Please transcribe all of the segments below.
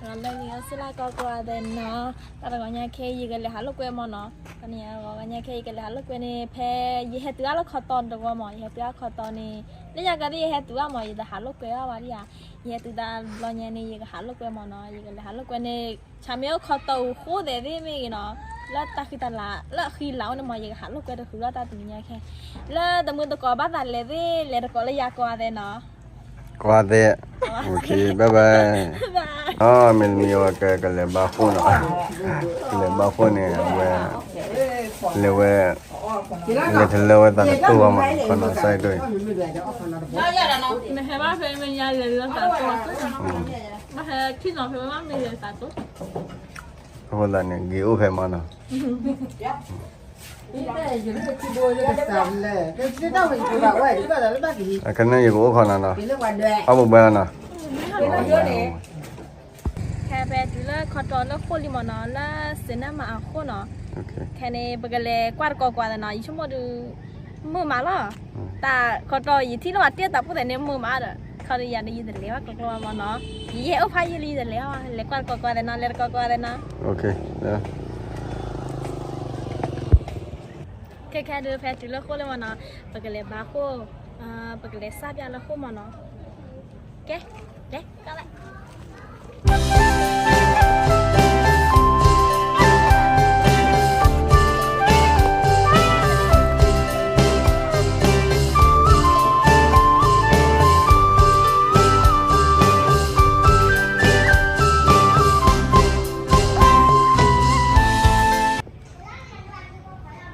လၢဂ့ၤ အိၣ်ဆူၣ်လၢကိးကိးဂၤဒဲးနီၤ, တၢ်တဂီၤညါခဲအံၤ ယကလဲၤဟးလိာ်ကွဲမၢ်နီၤ. တနံၤအဂီၤညါခဲအံၤ ယကလဲၤဟးလိာ်ကွဲန့ၣ် ဖဲယဟဲတုၤအလီၢ်ခီတီတဝီမၢ်, ယဟဲတုၤအလီၢ်ခီတီန့ၣ် လၢညါကဒီးယဟဲတုၤအါမၢ်, ယတဟးလိာ်ကွဲအါဘၣ်ဒံးဧါ. ယဟဲတုၤတဘျီညါန့ၣ် ယကဟးလိာ်ကွဲမၢ်နီၤ, ယကလဲၤဟးလိာ်ကွဲန့ၣ် ဆၣ်မ့ၢ်အိၣ်ခီတီအိၣ်ဃိသဲးသ့ၣ်မ့ၢ်ဂ့ၤနီၤ, လၢတၢ်ဃံတၢ်လၤ လၢအဃံလၤအိၣ်န့ၣ်မၢ် ယကဟးလိာ်ကွဲတဃုာ်လီၤတၢ်တနံၤညါခဲ. လၢတမုာ်တကိးဘၣ်သးလဲၤသ့ၣ် လဲၤတကိးလၢယၤကိးဂၤဒဲးနီၤ. ကိးဂၤဒဲး, OK, bye bye. အမ့ၢ်တမံၤဝဲကလဲၤဘါဃိၣ်နီၤ, ကလဲၤဘါဃိၣ်န့ၣ် အဝဲ လဲၤဝဲ လဲၤတလၢဝဲသးတတိၢ်ဘၣ်မၢ်နီၤ, ခီနီၤ စဲဒိၣ်အံၤ, နဟဲဘၣ်ဖဲမ့ၢ်ယၤလဲၤလၢသးတိၢ်, နဟဲထံၣ်နီၤဖဲမ့ၢ်မ့ၢ်လဲၤသးတိၢ်, အဃိသတးန့ၣ် ဂ့ၤအိၣ်ဖဲမၢ်နီၤ. ကန့ၣ်ယကအိၣ်ခီနီၤနီၤ, အီၣ်ဘိးဘၣ်နီၤ, ခဲဖဲတုၤလၢခီတီလၢဃိၣ်လံမၢ်နီၤ, လၢစ့နၢမၤအဃိၣ်နီၤ, ခဲန့ၣ် ပကလဲၤကွၢ်တကိးကိးဂၤဒဲးနီၤ, ယဆိကမိၣ်ဒုး မုာ်မးလီၤ. တၢ်ခီတီယထံၣ်လၢပှၤတ့ၢ်တၢ်ဖိသဲးန့ၣ်မုာ်မးဒီး, ခီဒီးယၤဒီးယတလဲၤဘၣ်ကျိကျိဘၣ်မၢ်နီၤ, ယဲအိၣ်ဖးယံာ်လံယတလဲၤဘၣ်, လဲၤကွၢ်တကိးကိးဂၤဒဲးနီၤ, လဲၤတကိးကိးဂၤဒဲးနီၤ. ခဲခဲဒုးဖဲတုၤလၢဃိၣ်လံမၢ်နီၤ, ပကလဲၤဘါဃိၣ်, ပကလဲၤစၢ်ပျၢ်လၢဃိၣ်မၢ်နီၤ. ကဲ, လဲၤ, ကလဲၤ.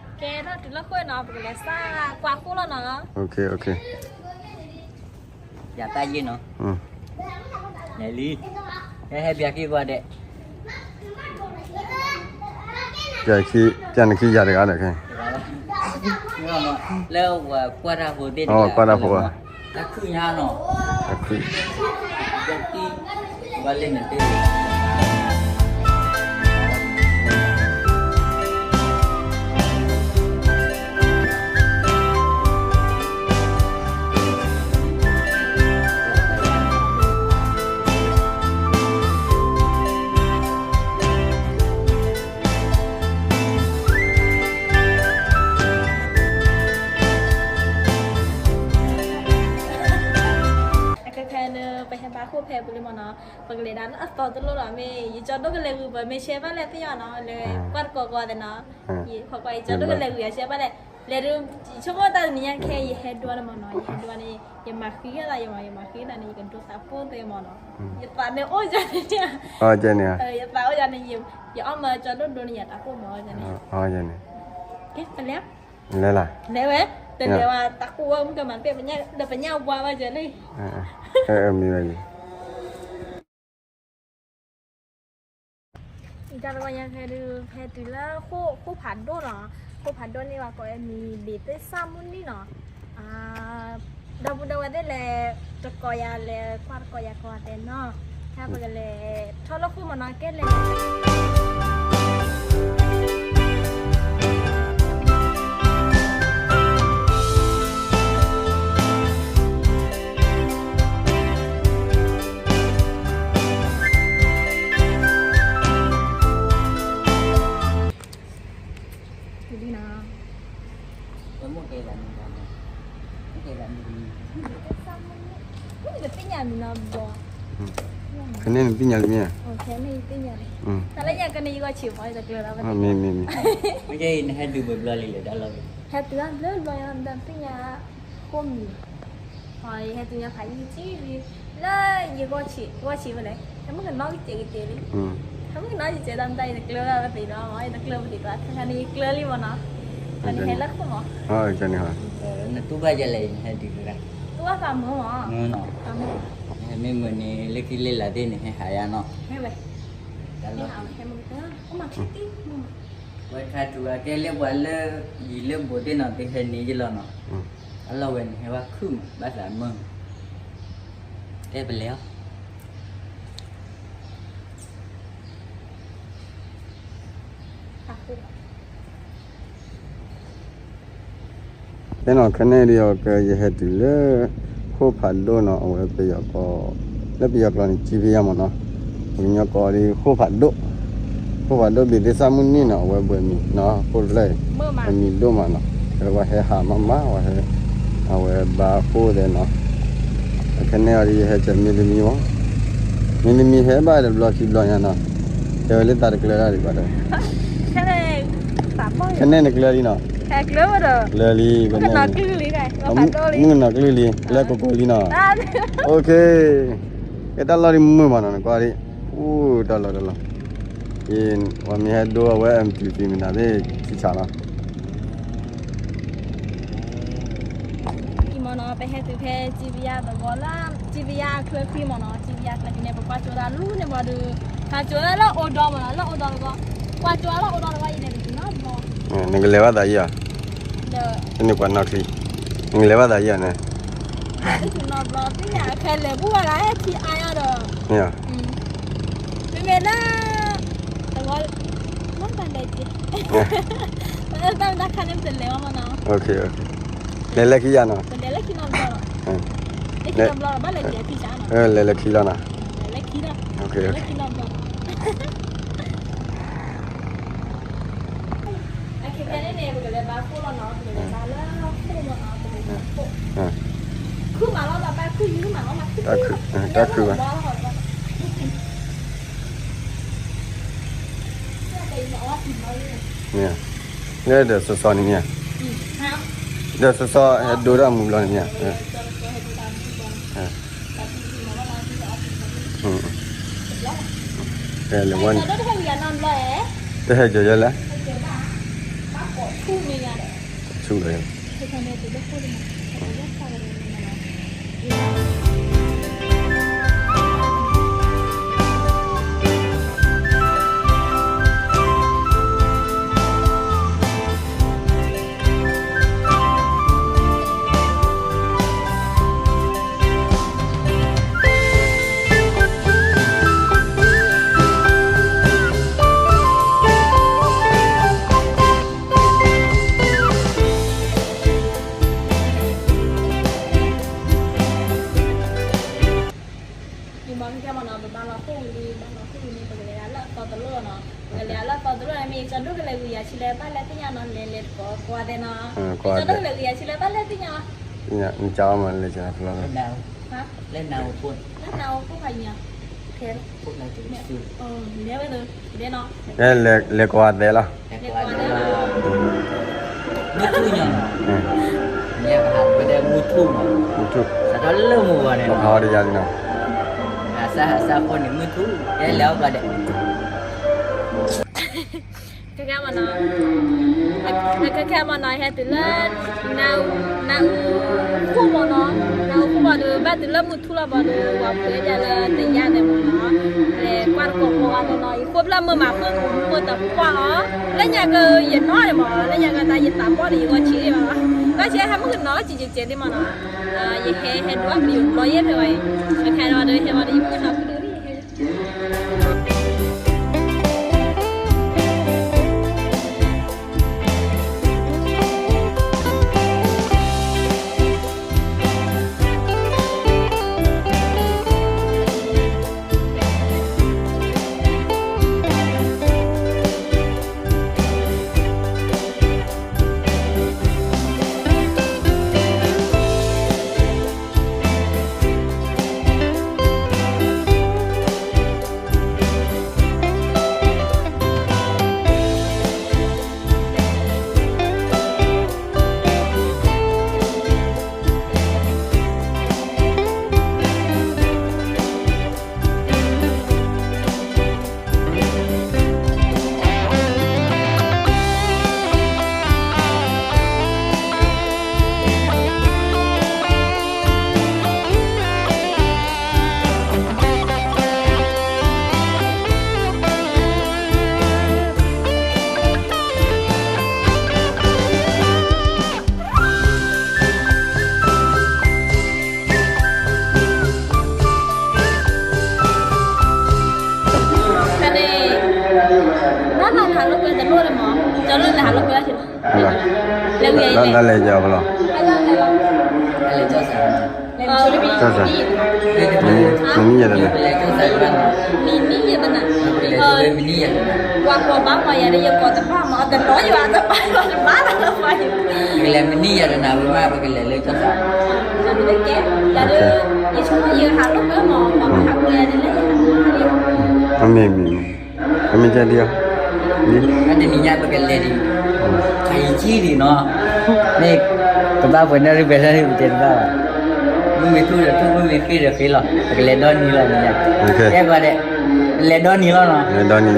ကဲထီၣ်တုၤလၢဃိၣ်နီၤ, ပကလဲၤစၢ်ကွၢ်ဃိၣ်လီၤနီၤ. ယၤတၢ်ယ့ၢ်နီၤ, လဲၤလံ, ဟဲဟဲပျၢ်ခံကွၢ်ဒဲး, ပျၢ်နခံယၤတဂၤဒီးခဲ, လၢဝဲကွၢ်တၢ်ဖိသ့ၣ်တဂၤ, တၢ်ခုၣ်ညါနီၤ, တၢ်ခုၣ်, ဘၣ်လဲၣ်နတဲ ခဲခဲန့ၣ် ပဟဲဘါဃိၣ်ဖဲပူၤလံမၢ်နီၤ, ပကလဲၤဒၣ်လၢအသီတလိၣ်ဒီး မ့ၢ်ယကၠီဒိၣ်ကလဲၤဂုာ်ပှၤ မ့ၢ်ရှဲဘၣ်လဲၣ်သ့ၣ်ညါနီၤ, လဲၤကွၢ်တကိးကိးဂၤဒဲးနီၤ, ယကၠီဒိၣ်ကလဲၤဂုာ်ယၤရှဲဘၣ်လဲၣ်, လဲၤဒုး ယဆိကမိၣ်တၢ်တနံၤညါခဲ ယဟဲဒိန့ၣ်မၢ်နီၤ, ယဟဲဒိန့ၣ် ယမၤဃံၤယသး ယမၤ ယမၤဃံၤယသးန့ၣ် ယကဒိသးပိၢ်သ့မၢ်နီၤ, ယသးမ့ၢ်အိၣ်ယၤန့ၣ်, ယသးအိၣ်ယၤန့ၣ် ယအီၣ်မၢကၠီဒိၣ်ဒိန့ၣ် ယတၢ်ပိၢ်မၢ်ယၤန့ၣ်, ကဲ ပလဲၤ လဲၤလီၤ, လဲၤဝဲ, တလဲၤဝဲ တၢ်ကိၢ်ဝဲ မုၢ်ကမၤတပ့ၢ် ဒီးပညၣ်ဝါဘၣ်ကဲလံ, မ့ၢ်ဝဲ, အံၤတၢ်တဂီၤညါခဲဒုး ဖဲတုၤလၢဃိၣ်ဖးဒိၣ်နီၤ, ဃိၣ်ဖးဒိၣ်န့ၣ် ပှၤကိးအမံၤဘ့ၣ်သ့ၣ်စၢ်မုၢ်နံၤနီၤ, ဒီပုၢ်ဒီဝဲၢ်သ့ၣ်လဲၤတကိးယၤ လဲၤကွၢ်တကိးယၤကိးဂၤဒဲးနီၤ, ဖဲပကလဲၤထီၣ်လၢဃိၣ်မၢ်နီၤ ကဲလဲၤ ဖဲန့ၣ်နသ့ၣ်ညါလံမ့ၢ်, တၢ်လၢညါကန့ၣ် ယဂီၢ်ဆံးမ့ၢ်တကျၢၤလီၤ, မ့ၢ်မ့ၢ်မ့ၢ်, မ့ၢ်နဟဲတုၤဘျီလံလဲၣ် တၢ်လီၤ, ဟဲတုၤဘျီလၢလီၤယၤ တသ့ၣ်ညါ, ဃိၣ်မံၤ, ယဟဲတုၤညါဖးယံာ်ထံၣ်လံ, လၢယဂီၢ်ဆံး ဂီၢ်ဆံးဝဲလဲၣ်, ဟဲမုၢ်ကနီၣ်ကစဲးကစဲးလံ, ဟဲမုၢ်ကနီၣ်ကစဲးတၢ်မတၤ ယတကျၢၤဘၣ်ပသံးဒီး ယတကျၢၤပသံးဒီး ခဲခါန့ၣ် ယကျၢၤလံမ့ၢ်နီၤ, နဟဲလၢခိၣ်မး, နတူၢ်ဘၣ်ယလဲၣ် နဟဲတုၤလၢ, တူၢ်ဘၣ်သးမုာ်မး, မ့ၢ်မုာ်န့ၣ် လၢခံလၢလာ်သ့ၣ်န့ၣ် ဟဲဟးယါနီၤ, တၢ်လီၤ, ဝဲခါထူးအကဲလၢပှၤလၢ ယံၤလၢဘူးသ့ၣ်နီၤ တဟဲန့ၣ်ယလီၤနီၤ, အလီၢ်ဝဲန့ၣ်ဟဲဝဲခုၣ်မး ဘၣ်သးမုာ်, တဲပလဲၤအီၤ တဲနီၤ ခဲန့ၣ်ဒီး ယဟဲတုၤလၢ ဃိၣ်ဖးဒိၣ်နီၤ အဝဲပယီၤကျိာ်, လၢပယီၤကျိာ်န့ၣ် ကံဖယါမ့ၢ်နီၤ, ပကညီကိးဒ်ဃိၣ်ဖးဒိၣ်, ဃိၣ်ဖးဒိၣ်ဘ့ၣ်သ့ၣ်စၢ်မုၢ်နံၤနီၤ, အဝဲဘှဲးမံၤနီၤ, ဃိၣ်တဖျၢၣ်အံၤ, အမံၤဒိၣ်မးနီၤ, အဝဲဟဲဟးမးမး, အဝဲဟဲ, အဝဲဘါဃိၣ်သဲးနီၤ, အခဲန့ၣ်အီၤဒ်ယဟဲကၢၤမ့တမံၤမး, မ့တမံၤဟဲဘၣ်တဘျီခံဘျီညါနီၤ, တဲဝဲလၢသးတကျၢၤတၢ်ဒံးဘၣ်ဒီး, ခဲန့ၣ်နကျၢၤလံနီၤ, ကျၢၤလံ, မုၣ်ကနီၤကလုၢ်လံ, လၢကိးကိးလံနီၤ, ကဲတၢ်လီၢ်ဒ်မုာ်မးနီၤ, နကွၢ်ဒ်, အိၣ်တၢ်လီၢ်တၢ်လီၢ်, အံၤ, ပှၤမ့ၢ်ဟဲဒိအဝဲ M two three မ့ၢ်နၤသ့ၣ် ဆံဆးလီၤ. အံၤမ့ၢ်နီၤ ပဟဲတုၤဖဲ ကၠံဘယါသဝီလၢ ကၠံဘယါအချၢဃံမ့ၢ်နီၤ, ကၠံဘယါအချၢဃံန့ၣ် ပကွၢ်ကၠိဒၣ်လၢန့ၣ်ဘၣ်ဒီး, ဟးကၠိဒၣ်လၢအိၣ်ဒီးမ့ၢ်နီၤ, လၢအိၣ်ဒီးတဂီၢ်, ကွၢ်ကၠိဒၣ်လၢအိၣ်ဒီးတဂီၢ်အံၤန့ၣ် တတုၤနီတဘျီ, နကလဲၤဘၣ်သးယံၤဧါ, တန့ၢ်ပှၤနီၣ်ချံ, နကလဲၤဘၣ်သးယံၤဧါန့ၣ်, တတုၤနီတဘျီ သ့ၣ်ညါခဲလဲၤဘူၣ်ဘၣ်လၢဟဲထံအါအါဒီး, မ့မ့ၢ်လၢ တဂီၢ်, လၢတၢ်လဲၤက့ၤ, တၢ်မတၤခါန့ၣ် ပတလဲၤဘၣ်မ့ၢ်နီၤ, လဲၤလၢခံယၤနီၤ, ပလဲၤလၢခံနီတဘျီလီၤ, လဲၤလၢခံလီၤနီၤ, လဲၤလၢခံလီၤ, လဲၤလၢခံလီၤ, အခဲခဲန့ၣ်န့ၣ် ပကလဲၤဘါဃိၣ်လီၤနီၤ, ပကလဲၤဘါလၢဃိၣ်မ့ၢ်နီၤ, ပကလဲၤဘါဃိၣ်, ခုမးလီၤ တၢ်ဘါခုယုၢ်မးလီၤ, တၢ်ခု, တၢ်ခုဘၣ် လၢဒီးစီၤစီၤန့ၣ်မ့ၢ်ဧါ, ဒီးစီၤစီၤဟဲဒိတၢ်မူဘျီန့ၣ်မ့ၢ်ဧါ, တဟဲကၠီၤယဲလဲၣ်, ဆူၣ်လီၤ, ယမၤခဲခဲမ့ၢ်နီၤ, ပဘါလီၤဃိၣ်ဝံၤလံ, ဘါလီၤဃိၣ်ဝံၤလံ ပကလဲၤဒၣ်လၢအသီတလိၣ်နီၤ, ပကလဲၤဒၣ်လၢအသီတလိၣ်န့ၣ် မ့ၢ်ကၠီဒိၣ်ကလဲၤဝံၤယၤဆံလၢတၢ်လဲၣ်သ့ၣ်ညါနီၤ, လဲၤလဲၤတကိးကိးဂၤဒဲးနီၤ, ကၠီဒိၣ်ကလဲၤဝံၤယၤဆံလၢတၢ်လဲၣ်သ့ၣ်ညါ, နကၠီမးလဲၤကၠီဖျီ, လၢနအိၣ်ဖှိၣ်, လၢနအိၣ်ဖှိၣ်ဖးယံၤ, လဲၤကိးဂၤဒဲးလီၤ, မုၢ်ထူၣ်ညါ, မုၢ်ထူၣ်, မုၢ်ထူၣ်, ဟးထီၣ်လၢမုၢ်ဂီၤန့ၣ်, ဟးစၢ်ဟးစၢ်ဃိန့ၣ် မုၢ်ထူၣ်, တဲလဲၤအီၣ်ကီးဒဲး ခဲခဲမ့ၢ်နီၤ, ခဲခဲမ့ၢ်နီၤ ဟဲတုၤလၢ နၢအူခိၣ်မ့ၢ်နီၤ, နၢအူခိၣ်ဘၣ်ဒီး ဘၣ်တုၤလၢမုၢ်ထူၣ်လီၤဘၣ်ဒီး ပှၤဖုးဒ်လၢတယါန့ၣ်မ့ၢ်နီၤ, လဲၤကွၢ်တကိးကိးဂၤန့ၣ်နီၤ, ယဃိဖျၢၣ်မုာ်မး ဃိမုာ်တပှၢ်အီၤ, လၢညါကယနီၣ်န့ၣ်မ့ၢ်, လၢညါကတၢ်ယသးပှၢ်န့ၣ် ယဂီၢ်ဆံးဒံးဘၣ်, ဘၣ်ဆၢဟဲမုၢ်ကနီၤ စံးကဲးကဲးဒံးမ့ၢ်နီၤ, ယဟဲဟဲဒိးမ့ၢ်ယဘျီယဲၢ်ဖဲဝဲအံၤ, ခဲဒီးဟဲဝဲဒီး ယမုၢ်ကနီၤကဒုး ဖဲန့ၣ် နီၢ်နီၢ်ဟးလိာ်ကွဲတလိၣ်လၢမး, ကၠီလိာ်လၢဟးလိာ်ကွဲလၢ်လၢ်, လဲၤဝံၤအံၤလဲၤ, လဲၤကၠီဖဲလီၤ, လဲၤကၠီစး ကၠီၣ်စၢ်, မနံၤယၤတနၤ, မနံၤယၤတနၤ, ပှၤကိးဘၣ်မၤယၤဒီး ယကိးတဘၣ်မၤ တလီၤယၤတဘၣ်လီၤတဘၣ်လီၤပှၤယၤ, ပကလဲၤမနံၤယၤတနၤဝဲမး ပကလဲၤလၢကၠီၣ်စၢ်, ကဲ, ယၤဒီး ယဆိကမိၣ်ယဟးလိာ်ကွဲမၤ ပှၤမၤဟးကွဲယၤဒ်လဲၣ်ယၤ, အမ့ၢ်မ့ၢ်မ့ၢ် အမ့ၢ်ကဲဒ်အံၤ, တနံၤညါပကလဲၤဒံး, ခါယံာ်ဆံဒံးနီၤ, မ့ၢ် ကဘၣ်ပှဲၤနီၣ်ရံၣ်ပှဲၤနီၣ်ရံၣ်ပတဲတဘၣ်ဘၣ်, မ့မ့ၢ်ထူၣ်ဒီးထူၣ် မ့မ့ၢ်ဃ့ဒီးဃ့လီၤ, ပကလဲၤဒီနံၤလီၤန့ၣ်, ကဲပှၤဒဲး, လဲၤဒီနံၤလီၤနီၤ, လဲၤဒီနံၤလီၤ,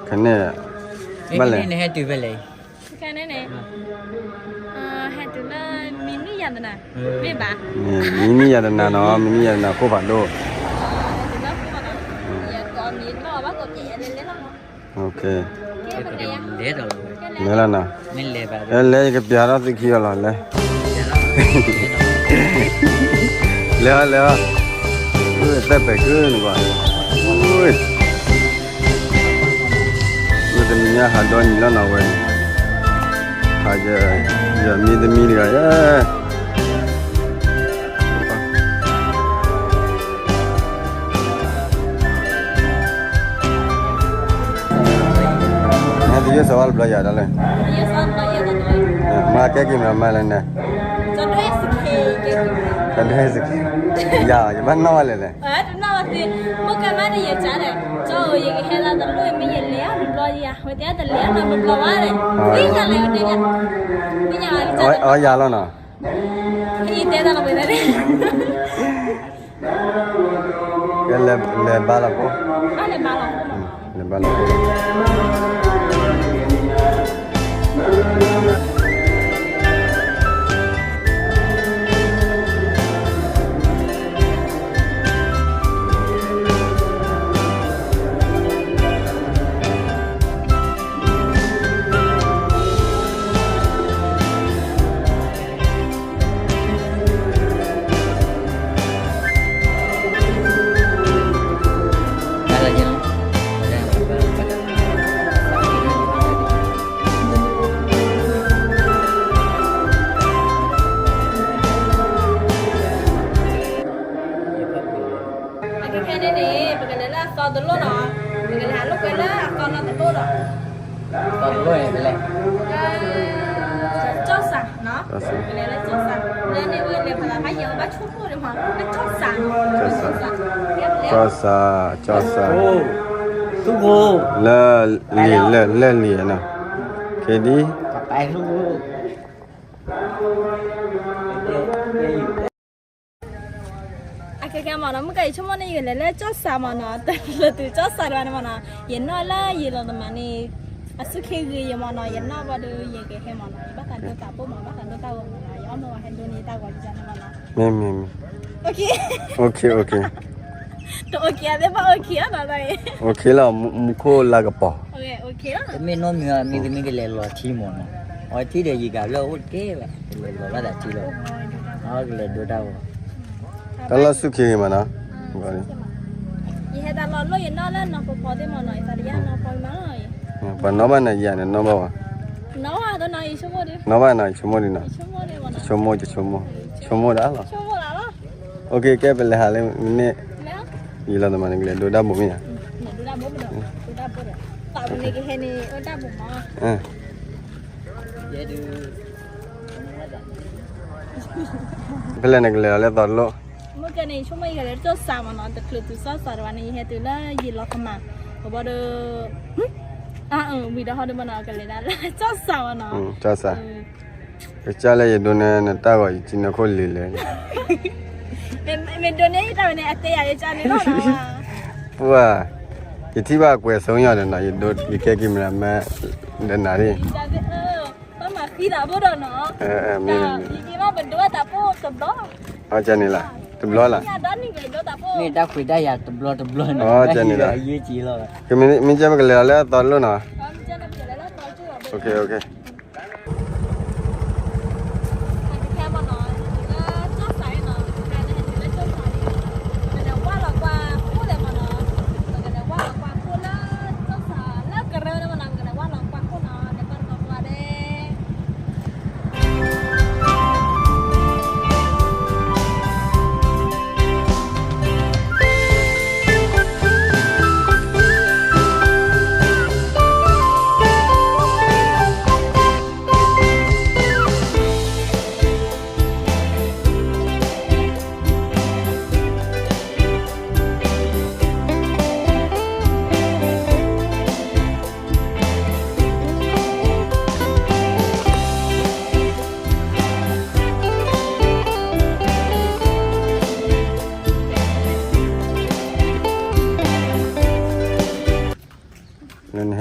ခဲန့ၣ်, ဘၣ်လဲၣ်, နဟဲတုၤဖဲလဲၣ်, ခဲန့ၣ်န့ၣ်, ဟဲတုၤလၢ မနံၤယၤတနၤ, မ့ၢ်ဘၣ်, မနံၤယၤတနၤနီၤ, မနံၤယၤတနၤခိၣ်ဖးဒိၣ်, ယကိးမံၤဘၣ်ဘၣ်ကိးပျဲယၤလဲၤလဲၤလီၤ, လဲၤလီၤနီၤ, လဲၤယကပျးထီၣ်သုခံအီၤလီၤ, လဲၤ, လဲၤအီၤ လဲၤအီၤ, သဲပဲာ်ကုၢ်န့ၣ်ကွၢ်, မုၢ်တနံၤညါဟးဒီနံၤလီၤနီၤဝဲ, ဟး, ယမံသမံတဂၤ, နသယိၣ်စီၤဝါတဘျီယၤဒၣ်လဲၣ်, မၤကဲက့ၤမၤမၤလဲၣ်န့ၣ်, ကဲ, ယၤ ယဘၣ်နီၣ်ဝဲလဲၣ်လဲၣ်, တနီၣ်ဝဲသ့, မ့ၢ်ကမၤန့ၣ်ယကလဲၤ, ကၠီဧၢ ယကဟဲလၢတလိၣ်မ့ၢ်ယလဲၤအီၤတဘျီယၤ ဝဲတဲတလဲၤအီၤနီၤတဘျီဘၣ်လဲၣ်, သ့ၣ်ညါလဲၣ်ဝဲတဲယၤ, သ့ၣ်ညါလၢယၤလီၤနီၤ, ယတဲတၢ်လီၤဝဲန့ၣ်, ကဲလဲၤဘါလီၤကိၣ်, လဲၤဘါလီၤကိၣ်, လဲၤဘါလီၤကိၣ် အခဲခဲန့ၣ်န့ၣ် ပကလဲၤလၢအသီတလိၣ်နီၤ, ပကလဲၤဟးလိာ်ကွဲလၢအသီနီတလိၣ်ဒီး, အသီတလိၣ်န့ၣ်လဲၣ်, ကၠီၣ်စၢ်နီၤ, ပကလဲၤလၢကၠီၣ်စၢ်, လၢန့ၣ်ဝဲလဲၤဖးသးဖးယံၤဝဲဘၣ်ဆိကမိၣ်န့ၣ်မး လၢကၠီၣ်စၢ်, ကၠီၣ်စၢ်, ကၠီၣ်စၢ်, လၢလံာ်, လၢလံာ်နီၤ, ကဲဒ် အခဲခဲမးနီၤ မုၢ်ကယဆိကမိၣ်န့ၣ် ယကလဲၤလၢကၠီၣ်စၢ်မးနီၤ, တချုးတုၤကၠီၣ်စၢ်ဒံးဘၣ်န့ၣ်မးနီၤ, ယနီၣ်လၢယလီၤတမးန့ၣ်, အစုခ့ဂ့ၤယမးနီၤ, ယနီၣ်ဘၣ်ဒီးယကဟဲမးနီၤ, ယဘၣ်သးဒိတၢ်ပိၢ်မး, ဘၣ်သးဒိတၢ်ဂီၤမးနီၤ, ယအီၣ်မ့ၢ်ဝဲဟဲဒိန့ၢ်တၢ်ဂီၤဒ်န့ၣ်မးနီၤ, မ့ၢ်မ့ၢ်မ့ၢ်, တအိၣ်ခံအသ့ၣ်ဘၣ်အိၣ်ခံအီၤနီၤ, အိၣ်ခံလီၤ, မူခိၣ်လါကပီၤ, တမ့ၢ်နီတမံၤဘၣ်, မ့တမ့ၢ်ကလဲၤလီၤထံမးနီၤ, အီထံဒီးယကးဘျၢအိၣ်တကဲဘၣ်, ကလဲၤလီၤဘၣ်သးထံလီၤ, ကလဲၤဒိတၢ်ဂီၤ တၢ်လီၢ်ဆူၣ်ခ့ဂ့ၤမးနီၤ, ယဟဲတၢ်လီၢ်လီၢ် ယနီၣ်လၢနီၢ်ဖီဖီသ့ၣ်မးနီၤ, ယသးတယၢ်နီၢ်ဖီမးနီၤ, ပှၤနီၣ်ဘၣ်နၤယၤန့ၣ် နီၣ်ဘၣ်ဝဲ, နီၣ်ဘၣ်နီၤ, ယဆိကမိၣ်ဒီး, နီၣ်ဘၣ်နီၤ, ယဆိကမိၣ်ဒံးနီၤ, ယဆိကမိၣ်, ယဆိကမိၣ်, ဆိကမိၣ်ဒၣ်လီၤ, အိၣ်က့ၤ ကဲပလဲၤဟးလၢမ့ၢ်န့ၣ်, ယလီၤတမးန့ၣ် ကလဲၤဒိတၢ်ဘိးမ့ၢ်ဧါ, ဒိတၢ်ဘိး, သးဝံၤန့ၣ်ကဟဲန့ၣ်အိၣ်တၢ်ဘိးမး ဖဲလဲၣ်နကလဲၤလီၤလၢသီတလိၣ်, မ့ၢ်ကဲန့ၣ် ယဆိကမိၣ်ယကလဲၤလၢကၠီၣ်စၢ်မးနီၤ, တချုးတုၤကၠီၣ်စၢ်ဒံးဘၣ်န့ၣ် ယဟဲတုၤလၢယလီၤကမၢ်, ကဘီဒီး, ဝံၤဒီးဟီဒုမးနီၤ ကလဲၤဒၣ်လၢကၠီၣ်စၢ်မးနီၤ, ကၠီၣ်စၢ်, ကစၢ်လၢယဒိန့ၣ် နတၢ်ဂီၤယထံနခိၣ်လံၤလဲၣ်, မ့ၢ်ဒိန့ၢ်ယတၢ်ဝဲန့ၣ် အတဲယၤယကန့ၣ်လီၤ, ပှၤ, ယထံၣ်ဘၣ်ကွဲးစိယီၤဒီးနီၤ, ယဒိ ယကဲက့ၤမး မး, ဒီးနၤဒ် ဘၣ်မၤဃံသးဘိဒီးနီၤ, မ့ၢ်, မ့ၢ်, ပဒိတၢ်ပိၢ်တဘျီ, အကန့ၣ်လီၤ, တဘျီလီၤ, မ့ၢ်တၢ်ခွံတၢ်ယာ်တဘျီတဘျီန့ၣ်, အကန့ၣ်လီၤ, မ့ၢ်ကဲပကလဲၤလီၤလၢအသီတလိၣ်နီၤ, ကဲမးနီၤ, လၢကၠီၣ်စၢ်န့ၣ်နီၤ, လၢကၠီၣ်စၢ်န့ၣ်, ကလဲၤဝၢ်လီၤကွၢ်ခိၣ်လဲၣ်မးနီၤ, ကလဲၤဝၢ်လီၤကွၢ်ခိၣ်လၢကၠီၣ်စၢ် လၢကရၢန့ၣ်မးနီၤ, ကလဲၤဝၢ်လီၤ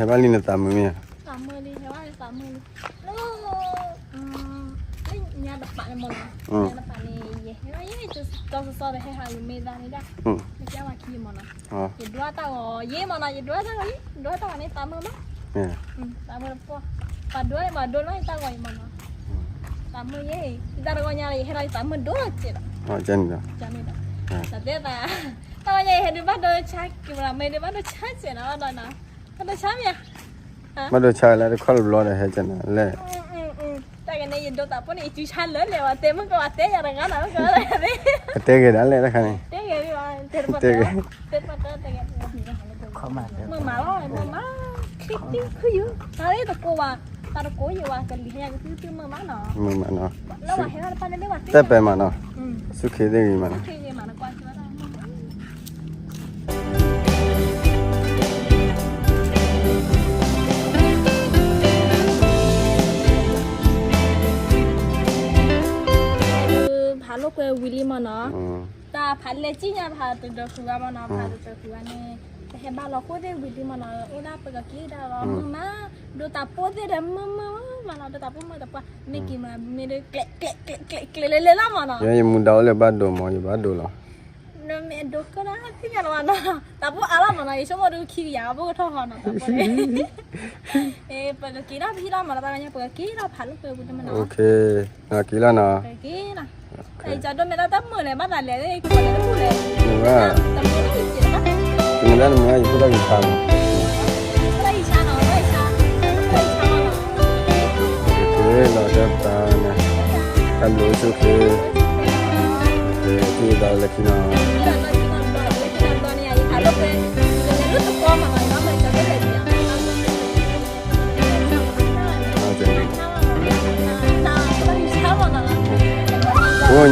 ဘၣ်လံနသးမုာ်မ့ၢ်ဧါ, သးမုာ်လံ, ဟဲဘၣ်လံသးမုာ်လံ, လၢညါတပာ်န့ၣ်မ့ၢ်နီၤ, ညါတပာ်န့ၣ် ယဟဲဘၣ်ယဲ စီစီဒီးဟဲဟးယမ့ၢ်သးန့ၣ်ဒၣ်, ယကဲဝဲခံမ့ၢ်နီၤ, ယဒွးတၢ်ဂီၤယဲမ့ၢ်နီၤ, ယဒွးတၢ်ဂီၤယဲ, ဒွးတၢ်ဂီၤန့ၣ်သးမုာ်မး, သးမုာ်တပှၢ်, ပှၤဒိးန့ၣ်ပှၤဒိးလီၤယတၢ်ဂီၤအံၤမ့ၢ်နီၤ, သးမုာ်ယဲ, ယတၢ်တဂီၤညါလၢယဟဲဒီးယသးမုာ်ဒိၣ်စဲးဒီး, န့ၣ်ဒီး, တၢ်ဂီၤညါယဟဲဒုးဘၣ်ဒိဆါက့ၤမ့ၢ်နီၤ, မ့ၢ်ဒုးဘၣ်ဒိဆါစဲးနီၤ, ဘၣ်ဒိဆါမ့ၢ်ဧါ, ဘၣ်ဒိဆါလၢတခီတဘျီဒီးဟဲကနၤလဲၣ်, တၢ်ဂ့ၢ်န့ၣ် ယဒိသးဖိန့ၣ် ယစုဆါလၢလဲၣ်ဝဲ, တဲမုၢ်ကဝဲတဲယၤတဂၤနီၤ, ကတဲက့ၤဒၣ်လဲၣ်တခါန့ၣ်, တဲက့ၤ, တဲက့ၤ, မုာ်မးလီၤ, မုာ်မး, ချံတံခုယု, တၢ်လၢတကိးဝဲ, တၢ်တကိးယံၤဝဲ ကလံၤဟဲယၤကသုသုမုာ်မးနီၤ, မုာ်မးနီၤ, လၢဝဲဟဲလၢတပၢ်န့ၣ်မ့ၢ်ဝဲတဲ, တဲပဲမးနီၤ, ဆူခ့သ့ၣ်ဂ့ၤမးနီၤ, ဆူခ့ဂ့ၤမးနီၤ, ကွၢ်က့ၤဝဲဒၣ် ဖးလိာ်ကွဲဝံၤလံမ့ၢ်နီၤ, တၢ်ဖးလဲၢ်ကံၣ်ညါဖးတဒၢဃုာ်ဂၤမ့ၢ်နီၤ, ဖးတဒၢဃုာ်ဂၤန့ၣ်, ပဟဲဘၣ်လီၤခိၣ်သ့ၣ်ဝံၤလံမ့ၢ်နီၤ, အိၣ်ဒၣ်ပကက့ၤဒၣ်လီၤမုာ်မး, ဒိသးဖိသ့ၣ်ဒီးမုာ်မုာ်မးနီၤ, ဒိသးဖိမုာ်တပှၢ်, မ့ၢ်က့ၤမးမ့ၢ်ဒုးကျဲးကျဲးကျဲးကျဲးကျဲးလဲၤလဲၤလီၤမ့ၢ်နီၤ, ယဲယမူဒါအိၣ်လၢဘၣ်ဒိမ့ၢ် ယဘၣ်ဒိလီၤ နမ့ၢ်အဒိကၢဒၣ်သ့ၣ်ညါလီၤဘၣ်နီၤ, သးဖိအါလီၤမ့ၢ်နီၤ, ယဆိကမိၣ်ဒုးခံကယၤ ဘၣ်ကထီၣ်ဟီနီၤ, သးဖိန့ၣ်, ပကက့ၤထီၣ်ဖဲလီၤမ့ၢ်နီၤ, တၢ်ညါပကက့ၤထီၣ်ဖးလိာ်ကွဲဝံၤတမ့ၢ်နီၤ, က့ၤလီၤနီၤ, က့ၤလီၤနီၤ, က့ၤလီၤ, ယကၠီဒိၣ်မဲာ်တၢ်တမုာ်လဲၣ်, ဘၣ်သးလဲၤလၢယကလဲၤလၢပူၤလဲၣ်, တမုာ်လၢယက့ၤလီၤ, တမုာ်လၢယဖိထီၣ်ယဆါလီၤ, ဖိထီၣ်ယဆါနီၤ, ဖိထီၣ်ယဆါ, က့ၤလီၤတၢ်ပာ်, တၢ်ဘျုးအိၣ်ဆူၣ်ချ့, က့ၤသးလၢခံနီၤ အိၣ်ညါနၤနၢ်ယၤနီၤ, က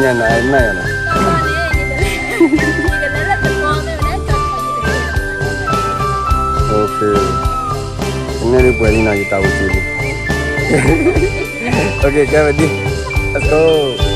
နဲၣ်ဒုးပှဲၤလံနီၤ, ယတၢ်အိၣ်က့ၤလံ, ကဲဝဲဒ်, let's go.